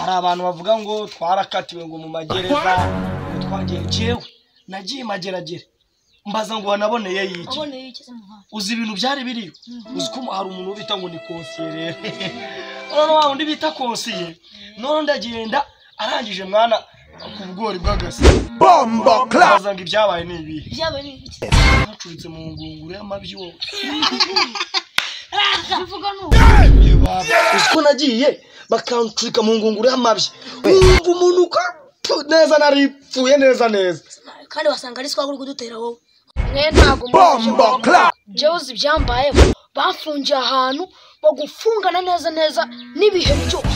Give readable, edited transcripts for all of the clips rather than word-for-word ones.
Hari abantu bavuga ngo twarakatiwe ngo mu magereza, ngo twagiye. Jewe nagiye Mageragere, mbaza ngo wanaboneye iki? Waboneye iki se muhanda? Uzi ibintu byari biriyo? Uzi ko hari umuntu bita ngo ni konsiye rero, none wa wundi bita konsiye, none ndagenda arangije mwana ku bugori bw'agasi. Bombo clap. Mbaza ngo ibyabaye ni ibihe? Byabaye ni ibiki? Bacuritse mu ngunguru y'amabyi wowe. Bivuga ni uko. Uzi ko nagiye bakancurika mu ngunguru y'amabyi, wumva umuntu uko neza naripfuye neza neza. Kandi wasanga ari swaga uri kudutera wowe. Mwe ntabwo muzi. Bombo clap. Jewe uzi ibyambayeho? Bafungiye ahantu bagufungana neza neza n'ibihe byose.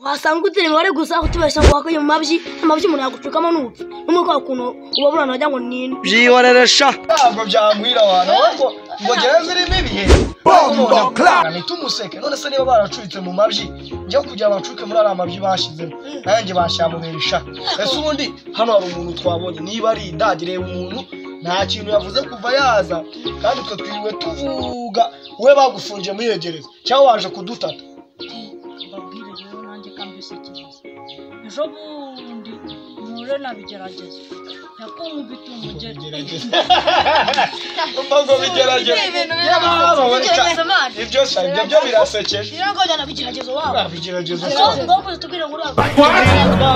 Wasanga utera imibare gusa kutubeshya ngo wakuye mu mabyi, amabyi umuntu yagucukamo n'upfa. N'umwuka ukuntu ubabura wagira ngo ni ine. Byihoreresha, ntabwo byagwira abantu ahubwo ngo gereza irimo ibihe. Bombo clap. Ntitumuseke. None se niba baracuritse mu mabyi, njya kugira bacuke muri ariya mabyi bashyizemo, nanjye bashyiramuberesha. Ese ubundi hano hari umuntu twabonye niba ari idage? Reba umuntu nta kintu yavuze kuva yaza, kandi twe twiriwe tuvuga. We bagufungiye muri iyo gereza cyangwa waje kudutata? Mbabwire rero, nanjye kambisekereza, ejo bundi mpure nabigerageza yakunkubita umugeri. Umva ngo bigerageza. Ibyo se ibyo byo birasekeje. Rero ngo jyana bigeragezo wabo. Bigerageza. Ngo ngo tubwire ngo uraza.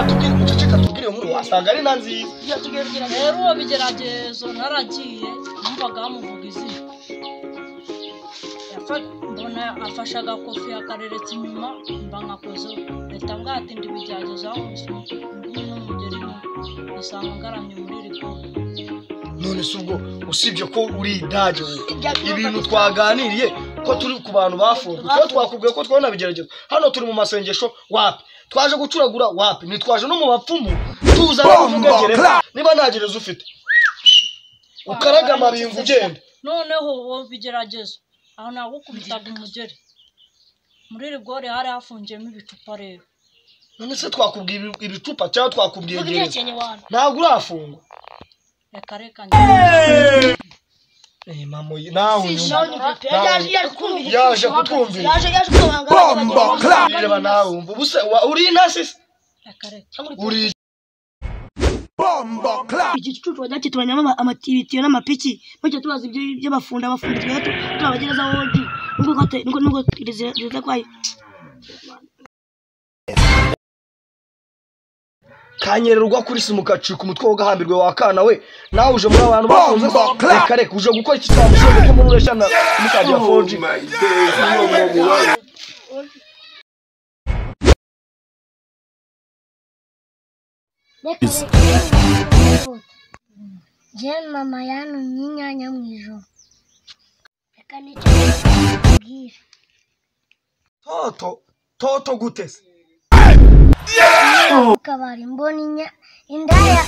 Tubwire, uceceka, tubwire inkuru, wasanga ari na nziza. Tubwire bigeragezo. Rero uwo bigeragezo naragiye numvaga bamuvuga izina. Mbona afashe agakofi akareretse inyuma, mba nkakozeho leta mbwati ndi bigeragezo aho n'umugeri nisanga ngaramye muri rigori. None se ubwo usibye ko uri idage wowe, ibintu twaganiriye ko turi ku bantu bafunzwe, twe twakubwiye ko twabona bigeragezo hano turi mu masengesho wapi, twaje gucuragura wapi, ntitwaje no mu bapfumu, tuza no kuvuga Bombo gereza. clap. Niba nta gereza ufite, ukaraga amabingo ugenda. Noneho uwo bigeragezo aho nagukubitaga umugeri muri rigori hari hafungiyemo ibicupa rero. None se twakubwiye ibicupa cyangwa twakubwiye Vuga gereza? ibyerekeranye wantu. Ntabwo urafungwa. Reka reka njye. Eh, mama nawe unyumva. Nawe nyumva pe. Yaje yaje kutwumvira. Yaje kutwumvira. Yaje yaje kutwumvira. Bombo clap. Reba nawe wumva ubuse uri intasi se? Reka reka. Uri Bombo clap. Iki gicucu wajya kituranyamo amatibitiyo n'amapiki, bityo tubaza ibyo by'abafunda abafunda twe turabagereza wogi nubwo nubwo nubwo gereza kwayo. Kanyererwa kuri simu kacika umutwe w'ugahambirwe wa kana we, nawe uje muri abantu bafunze. Bombo clap. Reka reka, uje gukora iki? Twamushoje ko muri ureshya na simukadi ya 4G. My days, no more. Njye mama yantumye inyanya mu ijoro. Reka nicyo mbwira. Toto toto gute se? Mu kabari mbona indaya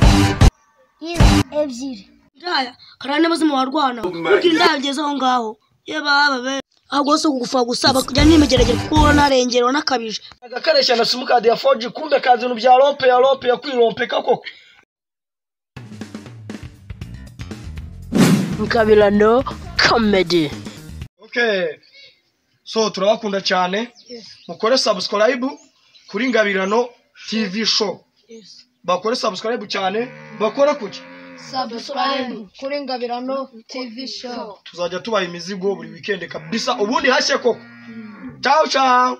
ebyiri. Indaya karane buzima warwana kuko indaya bigeze aho ngaho ye baba be ahubwo si ukugufa gusa bakujya n'imigeragere kuko ubona unakabije. Agakareshya na simukadi ya 4G, kumbe kazi ibintu bya rompe ya rompe ya kwirompeka koko. Ngabirano Comedy. Okay, so turabakunda cyane, mukore subscribe kuri Ngabirano TV Show. Bakore subscribe cyane, bakore kuki? Subscribe kuri Ngabirano TV Show. Tuzajya tubaha imizigo buri weekend kabisa, ubundi hashye koko. Ciao ciao.